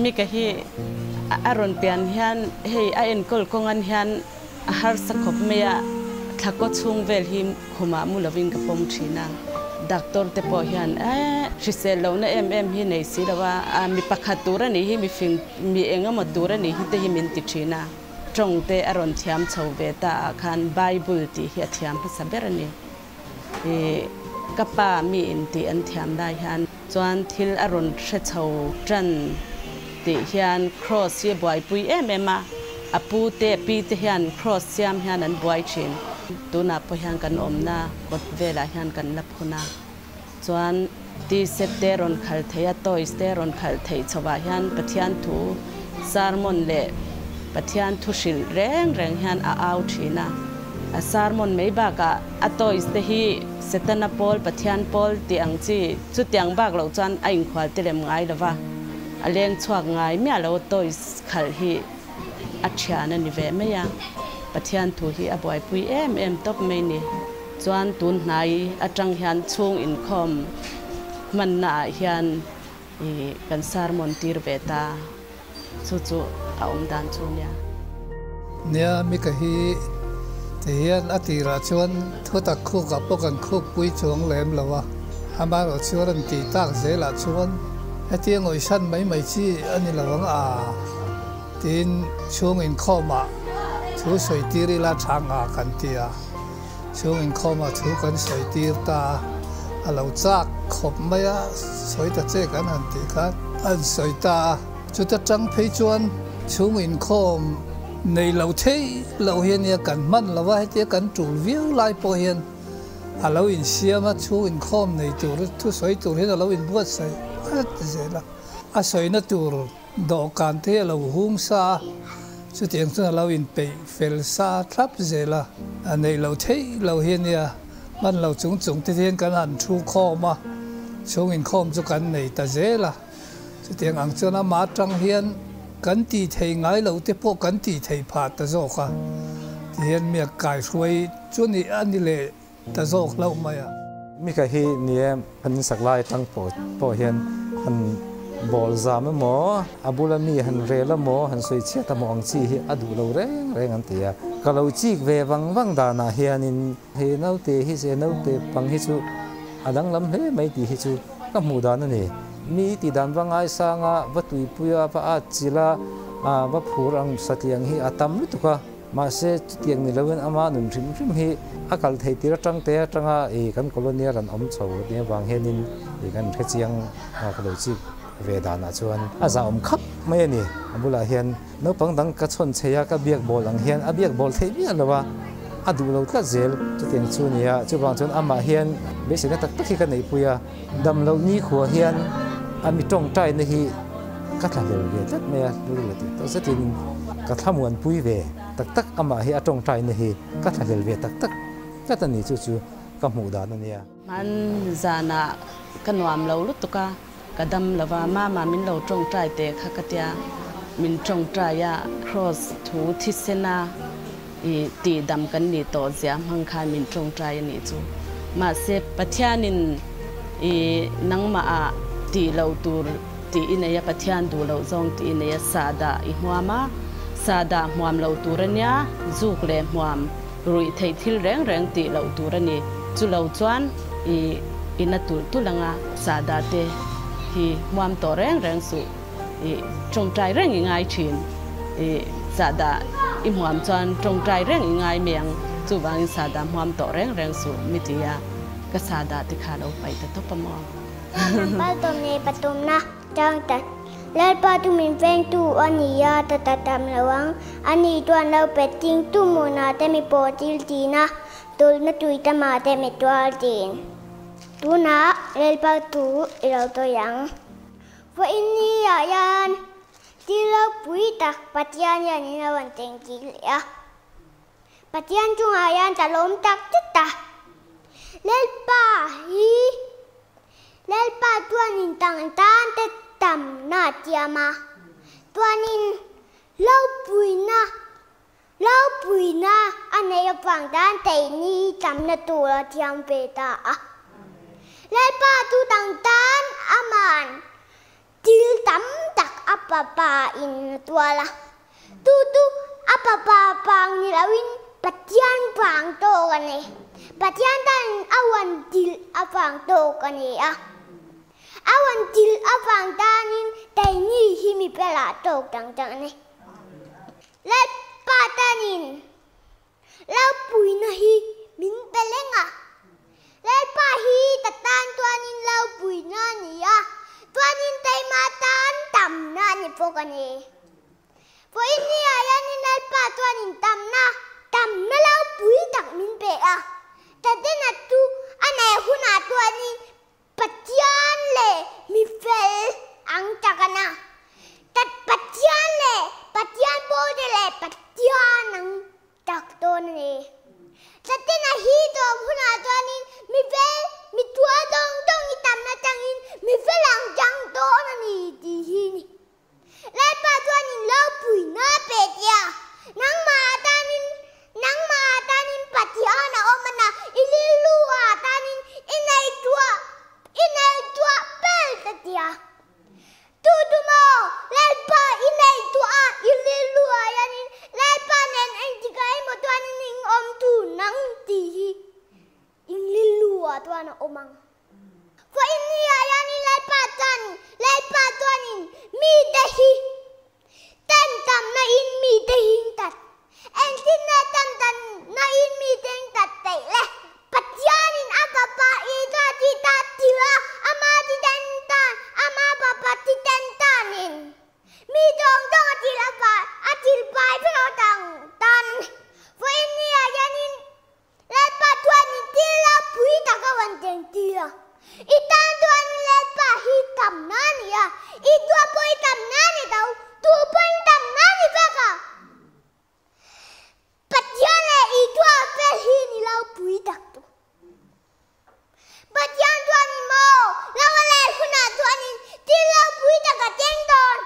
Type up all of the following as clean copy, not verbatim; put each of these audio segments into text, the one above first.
Mika hi a rawn pian hian hei a enkawl kawngan hian a harsa khawp mai a, thla kaw chhung vel hi khumah mu lovin ka pawm thin a. Doctor te pawh hian eh hrisel lohna em em hi nei si lo a, mi pakhat tur a nih hi, mi fing, mi eng emaw tur a nih hi te hi min ti thin a. Tawng te a rawn thiam chho ve ta ah khan Bible tih hi a thiam hmasa ber a ni. I ka pa mi in tih an thiam lai hian chuan thil a rawn hre chho tan tih hian Kross hi a buaipui em em a, a pu te a pi te hian Kross siam hian an buai thin. Tunah pawh hian kan awmna kawt velah hian kan la phun a, chuan tea set te rawn khal thei a, toys te rawn khal theih chhovah hian Pathian thu sermon leh Pathian thu hrilh reng reng hian a au thin a. A sermon mai bakah a toys te hi Setana pawl, Pathian pawl tih ang chi chutiang bak loh chuan a inkhual te lem ngai lo va, a leng chhuak ngai miah lo toys khalh hi a thian a ni ve mai a. Pathian thu hi a buaipui em em tawp mai ni. Chuan tun hnai atang hian chhung inkhawm hmanna ah hian i kan sermon tir ve ta, chu chu a awm dan chu nia. Nia, Mika hi ti hian a tirah chuan thutak khukah pawh kan khukpui chuang lem lo a, amaherawh chu a rawn tih tak zelah chuan hetia ngawihsan mai mai chi a ni lo ang a tiin chhung inkhawmah thu sawi tir ila tha ngah kan ti a. Chung inkhawmah thu kan sawi tir ta a, a lo chak khawp mai a, sawi ta che kan han tih khan a in sawi ta a. Chuta tang phei chuan chung inkhawm nei lo thei lo hi ania kan hman lo a, hetia kan tul viau lai pawh hian a lo insiam a, chung inkhawm nei tur thu sawi tur hian a lo inbuatsaih at zel a, a sawina tur Dawhkan te a lo hung sa a, chutiang chuan a lo inpeih fel sa thlap zel a, a neih loh theih loh hi a nia, hman lo chung chung te hian kan han thu khawm a, chhung inkhawm chu kan nei ta zel a, chutiang ang chuan amah atang hian kan tih theih ngai loh te pawh kan tih theih phah ta zawk a, tihian mi a kaihruai chu a ni leh Ta zawk hlauh mai a. Mika hi ni e, an insak lai atang pawh pawh hian han bawl zam emaw, a bula mi han rel emaw, han sawi chhiat emaw ang chi hi a duh lo reng reng an ti a. Ka lo chik ve vang vang danah hianin he naute hi he naute pang hi chu a danglam hle mai tih hi chu ka hmuh dan a ni. Mi tih dan va ngaisanga, va tuipuia, va at chilh a, va phur ang satliang hi a tam lutuk a. Mahse, chutiang ni loin ama nun hrim hrim hi a kal thei tir atang te atanga i kan colonial an awm chho nia vang hianin i kan hrechiang a ka lo chik ve danah chuan a zahawm khap mai a ni. A bulah hian naupang dang ka chhawn chei a, ka biak bawl ang hian a biak bawl theih miah lo a, a duh lo tlat zel chutiang chu a ni a. Chuvang chuan amah hian beiseina tak tak hi ka neihpui a, dam loh nikhua hian a mi tawngtaina hi Ka thlahlel ve tlat mai a, rilru la tih tawh zetin ka thlamuanpui ve tak tak, amah hi a tawngtaina hi ka thlahlel ve tak tak tlat a ni, chu chu ka hmuh dan a nia. Hman zanah ka nuam lo lutuk a, ka dam lo va, mama min lo tawngtai teh kha ka tia, min tawngtai a, Kross thu thisena i tihdam kan nih tawh zia hmang khan min tawngtai a nih chu. Mahse Pathianin i nangmah ah tih loh tur tih i nei a, Pathian duh loh zawng tih i nei a, sahdah i hmuam a, sahdah hmuam loh tur a nia, zuk leh hmuam ruih theih thil reng reng tih loh tur a ni. Chu lo chuan i ina tulh tulh anga sahdah te hi hmuam tawh reng reng suh. I tawngtai reng i ngai thin. I sahdah i hmuam chuan tawngtai reng i ngai mai ang. Chuvangin sahdah hmuam tawh reng reng suh mi ti a, ka sahdah te kha lo paih ta tawp a maw? Tlangval tawm nei patumna tang ta Lalpa chu min vengtu a ni a, ta ta tam lo ang. Ani chuan lo pet ting tu hmunah te mi pawh thil tin a, tulna tui tamah te mi tuar tin. Tunah Lalpa chu i lo tawi ang. Vawiin ni ah hian thil ropui tak Pathian hian in lo rawn tengkir leh a. Pathian chungah hian ka lawm tak zet a. Lalpa hi Lalpa chuanin tang tan te tamna a tiam a, chuanin ropuina ropuina a neih avang tan keini tamna tur a thiam ve ta a. Lalpa chu tang tan aman thil tam tak a papa in a tual a. Tu tu a papa pang ni loin Pathian vang tawk a ni. Pathian tanin a wan dil avang tawk a ni a. A wan dil avang tanin keini hi mi pelah tawk dang dang a ni. Lalpa tanin Lalpuina hi min pe leng a. Lalpa hi ta tan tuanin Lalpuina a ni a, tuanin taima tan tamna a ni bawk a ni. Vawiin ni ah hianin Lalpa chuanin tamna, tamna Lalpui tak min pe a. Tatena chu a nei hunah chuanin Pathian leh mi fel ang tak a na. Tat Pathian leh Pathian pawlte leh Pathian ang tak dawn a ni. Tatina hi tawp hunah chuanin mi fel, mi tua dawng dawng i tamna tangin mi fel ang chang dawn a ni tih hi ni. Lalpa chuanin lo puina pe tia, nangmah atanin, nangmah atanin Pathian a awm a na, i rilru ah atanin i ngaihtuah, i ngaihtuah pel ta tia. Tu tu maw, Lalpa i ngaihtuah a, i rilru ah hianin Lalpa nen engtikah emaw chuanin in awm tu nang tih hi in rilru ah chuan a awm ang. Vawiin ni ah hianin Lalpa chuan Lalpa chuanin mite hi tan tamna in mite hi in tat. Engtin nge tan tamna in mite in tat theih le? Pathianin a Fapa Isua chi ta thil a, ama chi ten tan, ama Fapa chi ten tanin mi zawng zawng a thil a fai, a thil fai vek a tang tan a ni. Vawiin ni ah hianin Lalpa chuanin thil a pui tak a rawn teng tir a. I tan chuan Lalpa hi tamna a ni a, i tua pawh i tamna a ni tho, tu pawhin tamna a ni vek a. Pathian leh i tua fel hi ni lo pui tak tu. Pathian chuanin maw lo a leh hunah chuanin thil lo pui tak a teng dawn.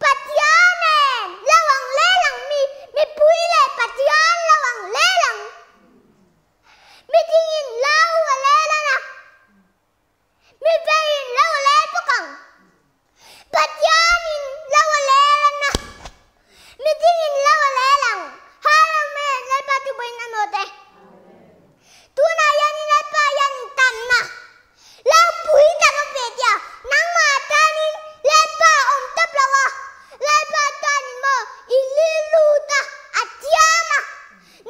Pathian nen lo ang lel ang mi, mipui leh Pathian lo ang lel ang. Mithingin lo a lel ang a, miveiin lo a lel bawk ang. Pathianin lo a lel ang a, mithingin lo a lel ang. Hallelujah! Lalpa thubuin a nawt e. Tunah hianin Lalpa hianin tanna lo pui tak a pe tia, nangmah tanin Lalpa a awm tawp lo a, Lalpa tanin maw i lilut a, a thiam a,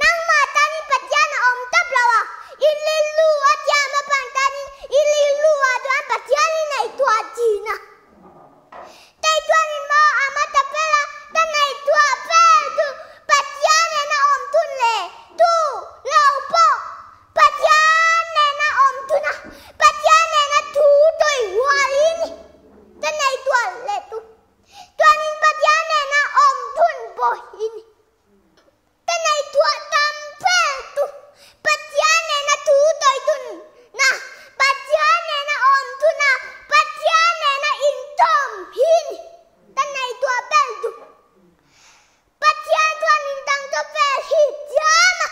nangmah tanin Pathian a awm tawp lo a, i lilu a thiam avang tanin i lilu ah chuan Pathian i ngaihtuah thin a. Kei chuanin maw a hmasa fel a, ka ngaihtuah fel chu Pathian nena awm thun leh tu lo pawh Pathian nena awm thun a, Pathian nena thu tawi hualin ka ngaihtuah leh tu chuanin Pathian nena awm thun pawhin Ka ngaihtuah tam fel tu Pathian nena thu tawi thun na, Pathian nena awm thun na, Pathian nena intawm hi ni ka ngaihtuah fel tu. Pathian chuan min dang chu fel hi thiam a.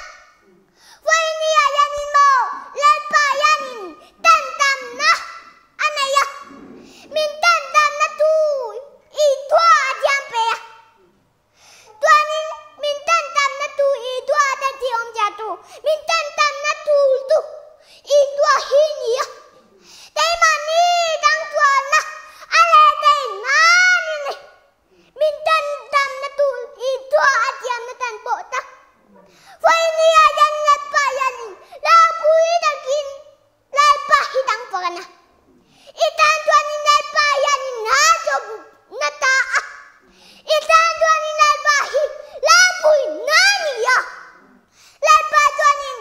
Vawiini ah hianin maw Lalpa hianin tan tamna a nei a, min tan tamna thu i thuah a thiam pe a. Tuanin min tan tamna tu i dua ta ti awm zia tu, min tan tamna tu tu i dua hi ni a. Keimahni dang tualna a leh thei nan a ni. Min tan tamna tu i dua a thiamna tan pawh ta. Vawiini ah hian Lalpa hianin ropui takin Lalpa hi dang pawh a na. I tan chuanin Lalpa hianin hna thawk na ta a. I tan chuanin Lalpa hi Lalpui na a ni a. Lalpa chuanin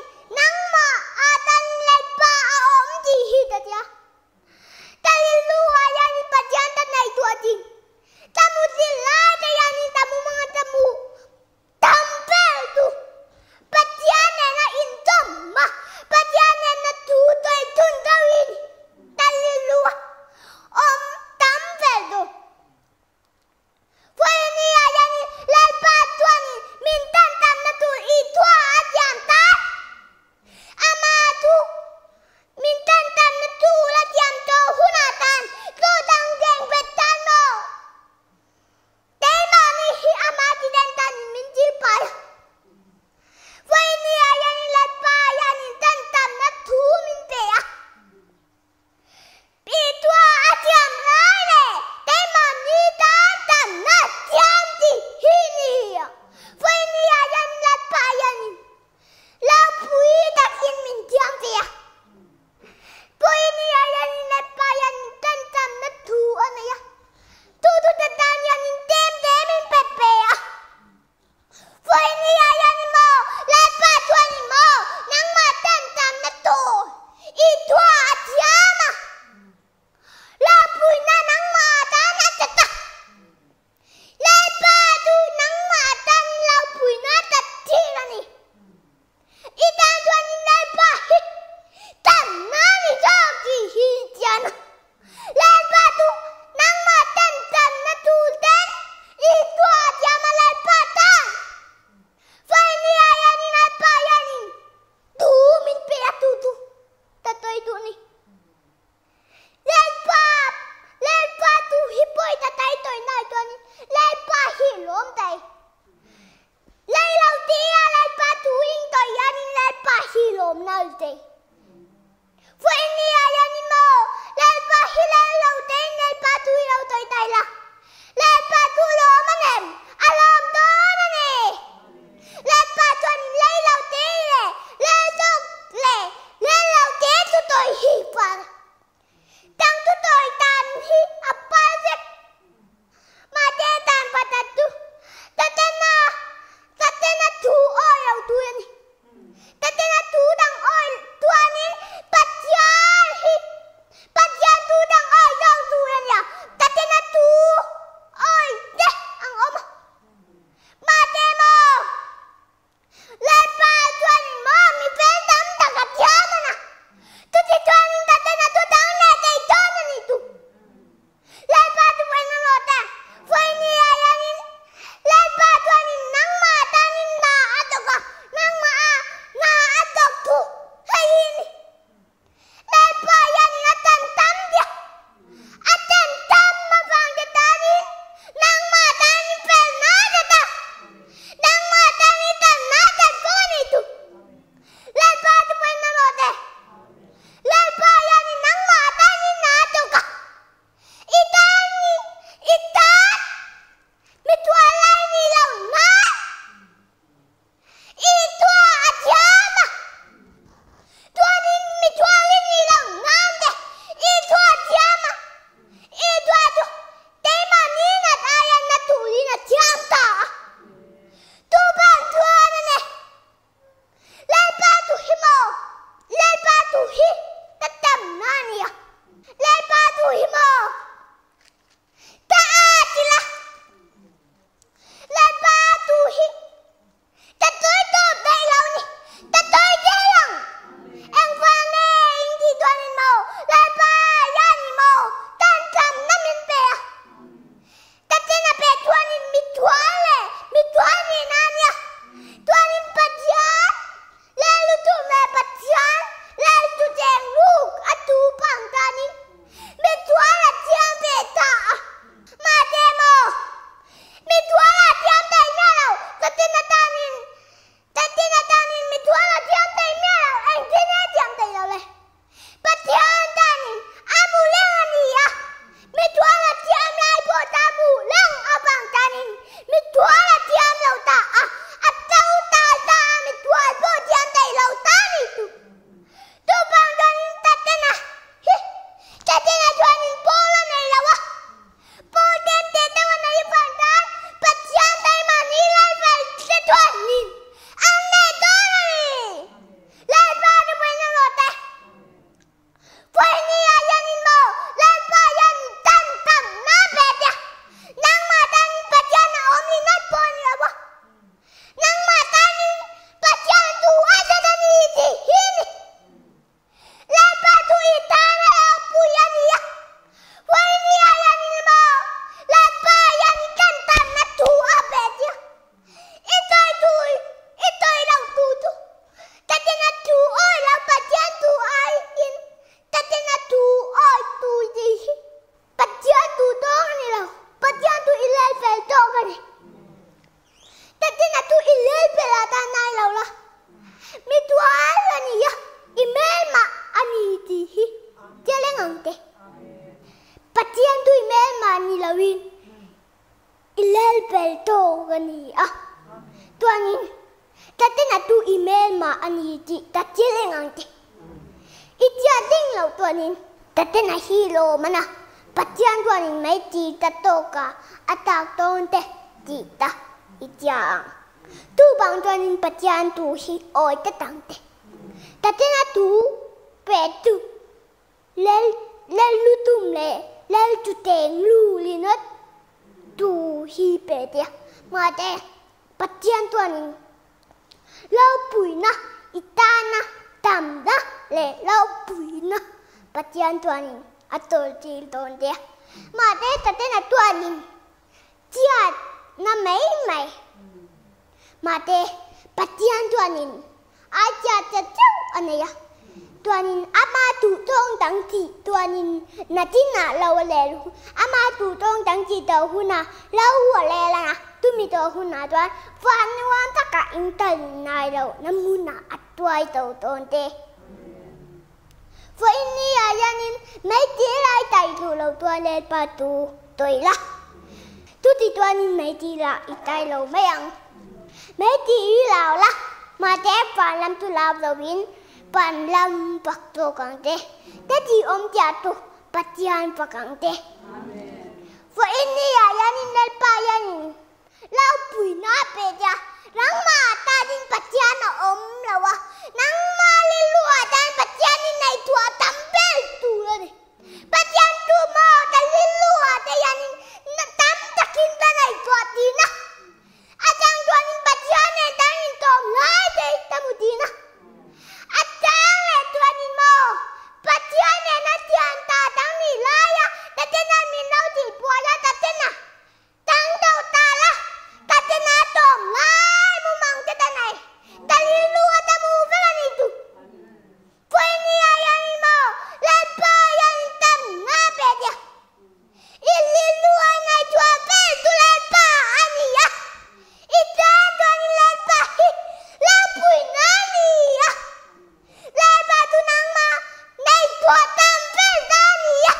tu i hmelma a ni tih ta thil eng ang te. I tia ding lo tuanin Tatena hi lawm a na, Pathian tuanin mai ti ta tawk a, a tak tawn te tih ta i tia ang. Tu bang tuanin Pathian tu hi awi ta tang te. Tatena tu pe tu Lel lel lu tum leh lel chu teng lu ringawt tu hi pe tia. Mahse, Pathian chuanin ropuina i tana tamna leh ropuina Pathian chuanin a tawltir dawn tia. Mahse, Tatena chuanin Chiatna mai mai. Mahse, Pathian chuanin ai chiat ta chauh a nei a. Tuanin ama duh tawng dang tih tuanin natinah lo a lel hu. Ama duh tawng dang tih tawh hunah lo a lel a na. Tumi tawh hunah chuan van nuam takah in tal ngai loh na hmunah a tuai to dawn te. Vawiin ni ah hianin meiti lai tai duh lo tuan Lalpa tu tawi la. Chuti chuanin meiti lah i tai lo mai ang. Meiti i lau la, mahse van lam chu lau loin van lam pak zawk ang che. Te ti awm tia chu Pathian pak ang che. Vawiin ni ah hianin Lalpa hianin Ropuina a pe tia, nangmah tanin Pathian a awm lo a, nangmah rilruah tan Pathianin ngaihtuah tam ber tur a ni. Pathian chu maw ta rilruah te hianin tam takin ka ngaihtuah thin a, a chang chuanin Pathian nen tan intawm lai te hi ka hmu thin a, a chang leh chuanin maw Pathian nena thian ta dang nih laia Tatena min lo tihbuai a, Tatena Tang deuh ta la, ka tina tawm lai mumang te ta nei, ka rilru a ta mu vek a ni chu. Pawini ah hian in maw, Lalpa hian in tam nga pe tia. I rilru a ngaihtuah ber chu Lalpa a ni a, i tan chuan in Lalpa hi lalpuina a ni a. Lalpa chu nangmah ngaihtuah tam ber ta a ni a.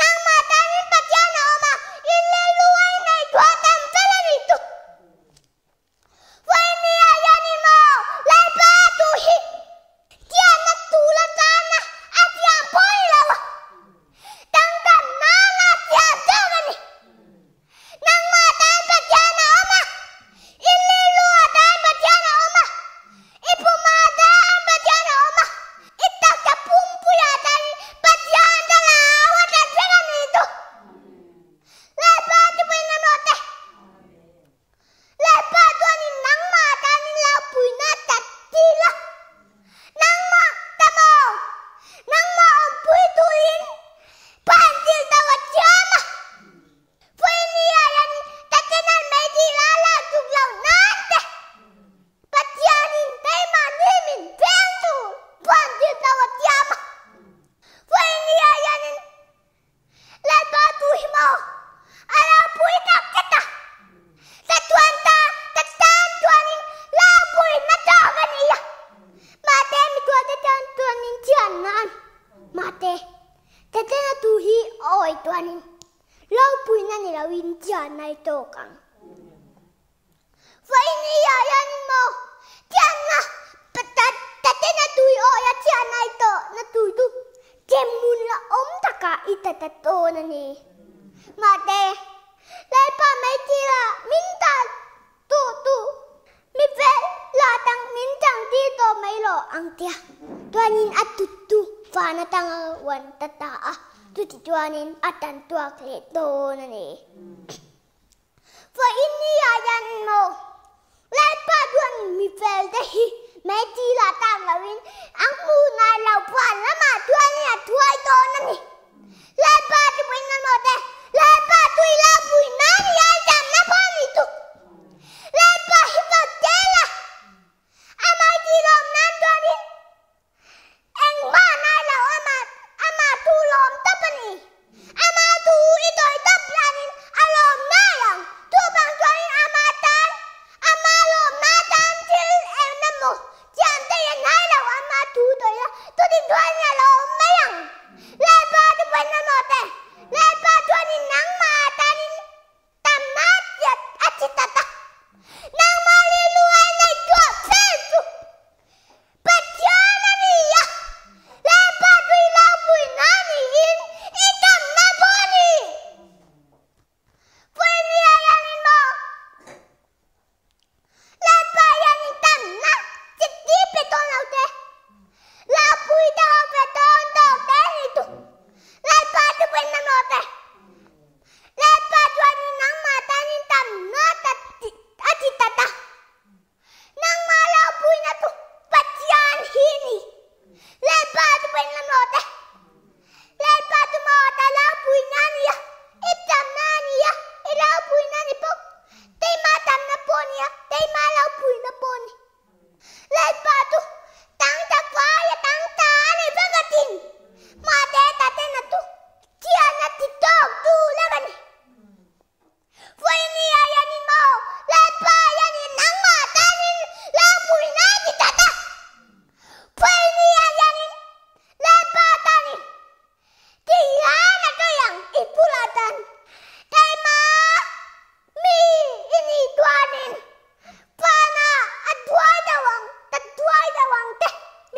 Nangmah tanin Pathian a awm a, i rilru a ingaihtuah tam fel a ni chu. Vawiin ah hian i maw Lalpa tu hi tianna tur atana a tiang pawh ni lo a, tangkan nana tiang zawk a ni. Nangmah tan Pathian a awm a, i rilru ah tan Pathian a awm a, i pumah tan Pathian a awm a, i taksa pumpuiah tan Pathian thlarau a tlat vek a ni chu. Lalpa chupui ngam rawh te. Lalpa chuanin nangmah tanin lo puina tat til a, nangmah ta maw? Nangmah awmpui turin phantil to a thiam a. Puinia hian Tatenan meidil a lak tuk lo nan te Pathianin keimahni min veng tur phuantir to a tiam a. Puinia hianin Lalpa tu hi maw a lo pui tak zet a, Tatuan ta ta tan chuanin Laupui na tawk a ni a, mahse mituate tan chuanin thian nan mahse Tatena tu hi awi chuanin Ropuina ni loin thian ai tawk ang. Vawiin i ah hianin maw thianna Tatena tui awi a thian ai tawh na tui chu chemhmun la awm takah i ta ta tawn a ni. Mahse, Lalpa Meitila min ta tu tu mi vel la tang min chang tir tawh mai lo ang tia chuanin a tuttu van atanga uan ta ta a. Chuti chuanin a tan tuak leh dawn a ni. Vawiin ni ah hian maw Lalpa chuan mi fel te hi meiti la tak loin a hmu ngai lo phuan lamah chuanin a thuai dawn a ni. Lalpa chu puin a nawt e, Lalpa tui lo pui nan i ai zamna pawh a ni chu. Lalpa hi fel tel a, amah i tih lawm nan chuanin Engmah nai lo amah amah tu lawm tawp a ni. Amah tu i tawi tawp lanin a lawm nai ang. Chuvang chuanin amah tan amah lawmna tan thil eng emaw.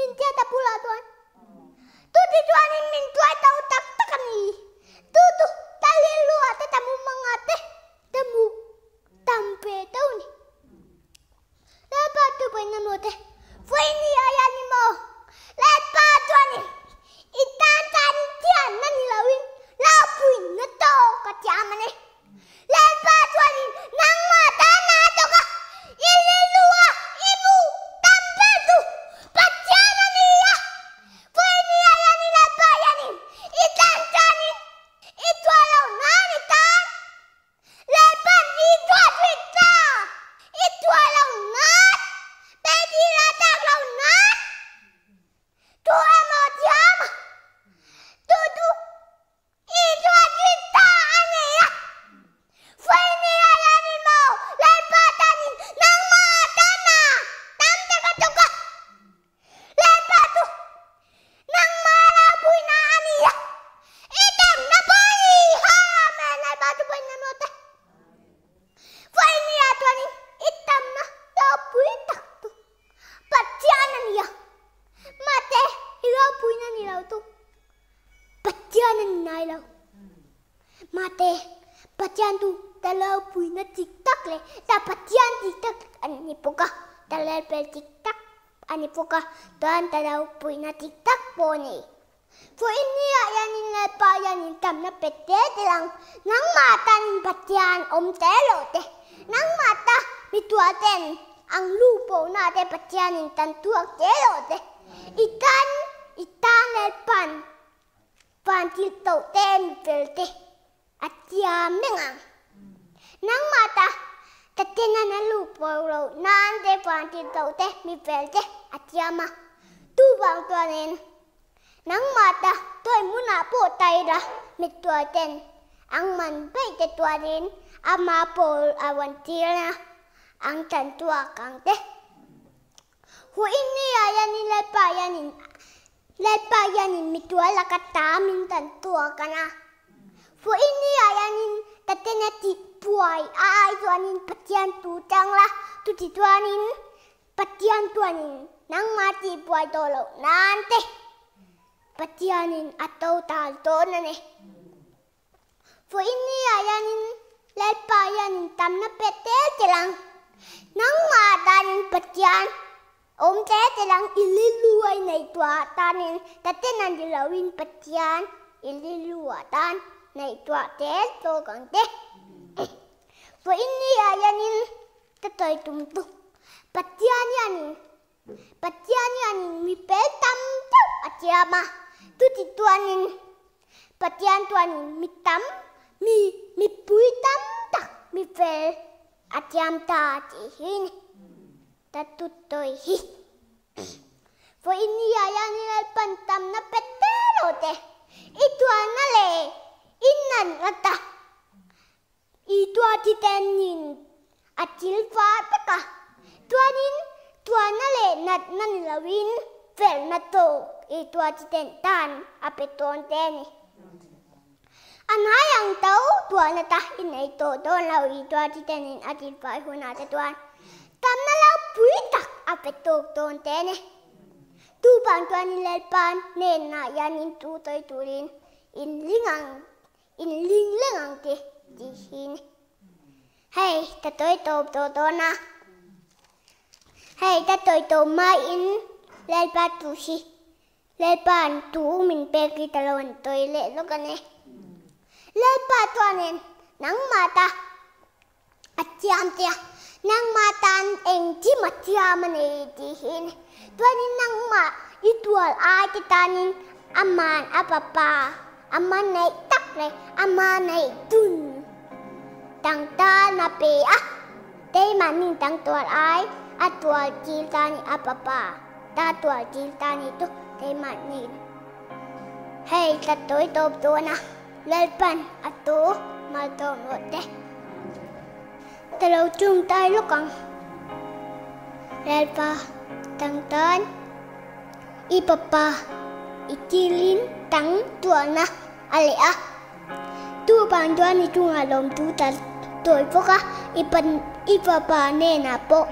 Min tia ta bulah chuan Tuti chuanin min tuai to tak tak a ni. Tu tu ta rilru ah te ta mumang ah te ta mu tam ve to ni. Lalpa tu pawhin a mu te vawi ni aia ni maw? Lalpa chuanin i tan tan thianna ni loin Lalpuina tawk a thiam a ni. Lalpa chuanin nangmah tana tawka i rilru-a i mu tam ber chu Pathian a ni a. Vawinia hianin Lalpa hianin i tan chuanin i chhuah loh nan i tan. Lalpan i chhuah zui ta, i chhuah loh nan, beidil a tlak loh nan. Tu emaw thiam a, tu tu Isua Krista a ni a, Fuinia hian i maw Lalpa tanin nangmah a tan a, tam tak a tuk a. Lalpa chu nangmah ropuina a ni a, i tamna pawh a ni. Amen. Lalpa chu pawhin a maw te. Fuinia chuanin i tamna ropui tak chu Pathian a ni a, mahse i ropuina ni lo chu. Pathian a ni ngai lo. Mate, Pathian chu ta ropuina dik tak leh ta Pathian dik tak a ni bawk a, ta lalbel dik tak a ni bawk a, chuan ta ropuina dik tak pawh a ni. Vawiin niah hianin Lalpa hianin tamna pe te te lang, nangmah tanin Pathian awm te lo te, nangmah ta mi tuahten ang lu pawhna te Pathianin tan tuak te lo te, I tan, i tan Lalpan van thil to te mi fel te a tiam reng ang. Nangmah ta, ta ten an a luh pawh loh nan te van thil to te mi fel te a tiam a. Tu vang chuanin nangmah ta toy hmunah pawh taira mittuai ten ang man peih te tuanin ama pawl a rawn tir a, ang tan tuak ang te. Huin ni ah hianin Lalpa hianin Lalpa hianin mi tual laka ta min tan tuak an a. Huin ni ah hianin Tatena tih buai a ai chuanin Pathian tu chang la, chuti chuanin Pathian chuanin nangmah tih buai tawh loh nan te Pathianin a to tal dawn a ni. Vawiin ah hianin Lalpa hianin tamna pe tel tel ang. Nangmah tanin Pathian awm tel tel ang i rilru a ngaihtuah tanin taten a ni loin Pathian i rilru ah tan ngaihtuah tel tawk ang che. Vawiin ah hianin ka sawi tum chu Pathian hianin Pathian hianin mi pel tam deuh a thiam a, chuti chuanin Pathian chuanin mi tam, mi mipui tam tak mi fel a thiam ta tih hi ni ta tut tawi hi. Vawiin ni ah hianin Lalpan tamna pe te lo te, i tuarna leh i natna ta I tuati tenin a thil far vek a, chuanin tuahna leh natna ni loin felna tawk i tuati ten tan a pe tawn te a ni. A hnai ang to tuahna ta i nei tawh dawn lo i tuati tenin a thil fai hunah te chuan tamna lo pui tak a pe tawk dawn te a ni. Tuvang chuanin Lalpa hnenah hianin tu tawi turin in ling ang In ling leng ang te tih hi ni. Hei ta tawi tawp tawh dawn a. Hei ta tawi tawp hmain Lalpa tu hi Lalpa'n tu min pek hi ta lo an tawi leh lawk a ni. Lalpa chuanin nangmah ta a thiam che a, nangmah tan engkim a thiam a ni tih hi ni. Chuanin nangmah i tual ai te tanin aman a papa, ama neih tak leh ama neih dun tang tan a pe a, keimahni tang tual ai a tual til ta ni a papa ta tual til ta ni chu keimahni. Hei ta tawi tawp dawn a. Lalpan a tu mal tawh rawh te. Ta lo chung tai lawk ang. Lalpa tang tan i papa i tilin tang tuahna a leh a. Tu vang chuan i chungah lawmtu ta tawi bawk a, i pan i papa nenah pawh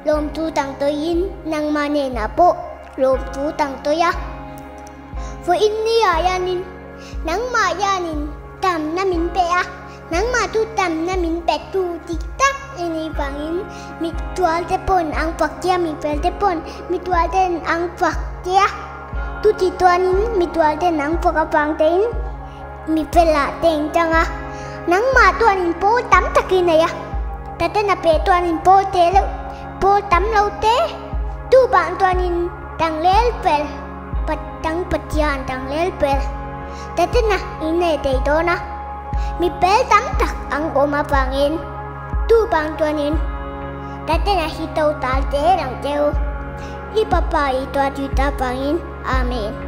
lawmtu tang tawiin nangmah nenah pawh. Lawmtu tang tawi a. Vawiin ni ah hianin nangmah hianin tamna min pe a, nangmah chu tamna min pe tu dik tak i nih vangin mi tual te pawn ang fak tia, mi fel te pawn mi tual ten ang fak tia, chuti chuanin mi tual ten ang fak avang tein mi felah te in chang a, nangmah chuanin pawl tam tak i nei a, Tatena pe chuanin pawl te loh pawl tam lo te, tu bang chuanin Tanglel pel Patang Pathian tanglel pel Tatena in nei thei dawn a, mi pel tam tak ang awm avangin tu bang chuanin Tatena hi to tal zel ang cheu. I papa i tuah tui ta vangin Amen.